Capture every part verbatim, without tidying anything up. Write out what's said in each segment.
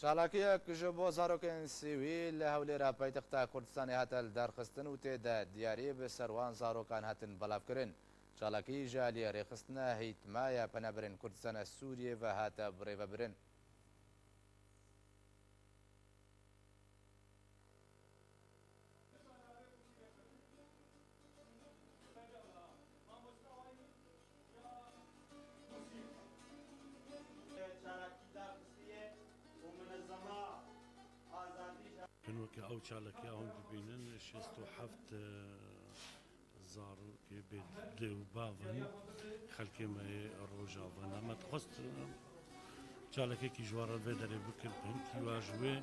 Çalakiyek ji bo zarokên Sêwî li Hewlêra paytexta Kurdistanê hate lidarxistin û tê de diyarî bi ser wan zarokan hatin belavkirin. Çalakî ji aliyê Rêxistina Hêtma ya Penaberên Kurdistana Sûriyê ve hate birêvebirin. Hin weke ew çalakiya hûn dibînin, şêst û heft, e, zarokê bê dê û bav in, xelkê me yê Rojava ne. Me dixwest, e, çalakekî ji we re vê derê bikin, hinkî wa ji wê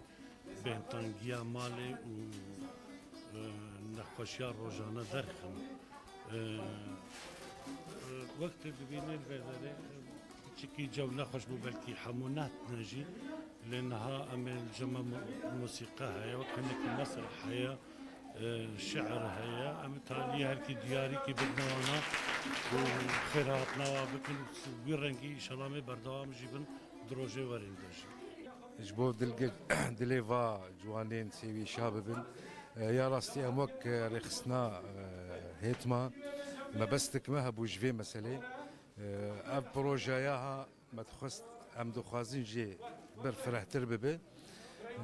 bêhntengiya malê û, e, nexweşiya rojane derxin. E, e, wek tu dibînî vê derê, e, piçikî cew nexweş bû, belkî hemû nehatine jî. Lê niha em ê li cem me mu-, musîqe heye, wek hinekî mesreh heye, e, şi'ir heye. Em ê taliyê herkî diyarîkî bidine wana û xêr hatina wa bikin û wî rengî înşallah em ê berdewam jî bin di rojê werên de jî. Ji bo dilge-, dilê va ciwanên Sêwî şa bibin. E, ya rastî em wek, e, rêxistina, e, hêtma mebestek me hebû ji vê meselê. E, ev projeya ha me dixwest, em dixwazin jê berfirehtir bibe.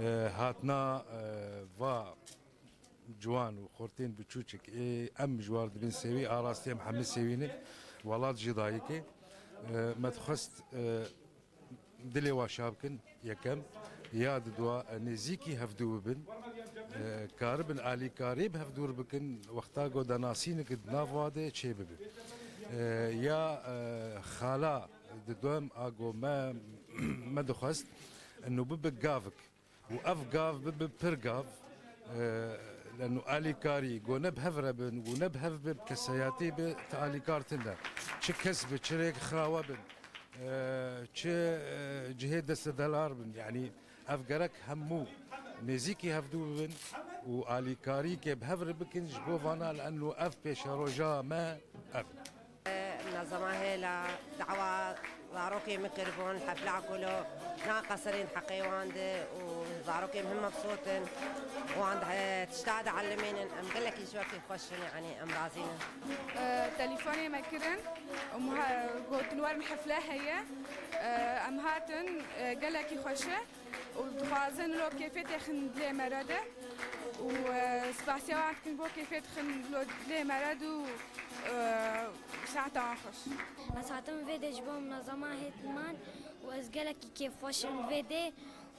E, hatina, e, va ciwan û xortên biçûçik ê em ji war dibin Sêwî, a rastî em hemî Sêwî ne, welat jî dayik e. E, me dixwest, e, dilê wa şa bikin, yekem, ya didwa, e, nêzîkî hevdû bibin, e, karibin alîkarî bi hevdûr bikin, wexta ku denasîneke di nav wa de çê bibe. E, ya, e, xala didwem a ku me, me dixwest, eno bibe gavik. Û ev gav bibe pir gav, e, leno alîkarî, ku ne bi hev re bin û ne bi hev be, bi kesayetî be, ti alîkar tune. Çi kes be, çi rêkxirawe bin, e, çi, e, cihê destedelar bin. Yanî ev gerek hemû nêzîkî hevdû bibin û alîkarîkê bi hev re bikin ji bo vana, leno ev pêşeroja me ev. Minezema Hêla dawa zarokê min kiribûn, hefla ku lo naqesirîn heqê wan de û zarokê min hin mebsût in. Wan di tişta diellimînin, em gelekî ji we kêfxweş in, yanî em razî ne. E, telîfonê me kirin, em ha-, gotin werin hefle heye. E, em hatin, e, gelekî xweş e. Û dixwazin lo kêfê têxin dilê me re de. Û, e, spasiya wan dikin bo kêfê dixin lo dilê me re de û, e, saeta wan xweş. Ez hatim vê dê ji bo minezema Hêtman û ez gelekî kêfxweş im vê dê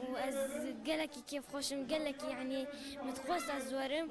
û ez gelekî kêfxweş im, gelekî, yanî, min dixwest ez werim.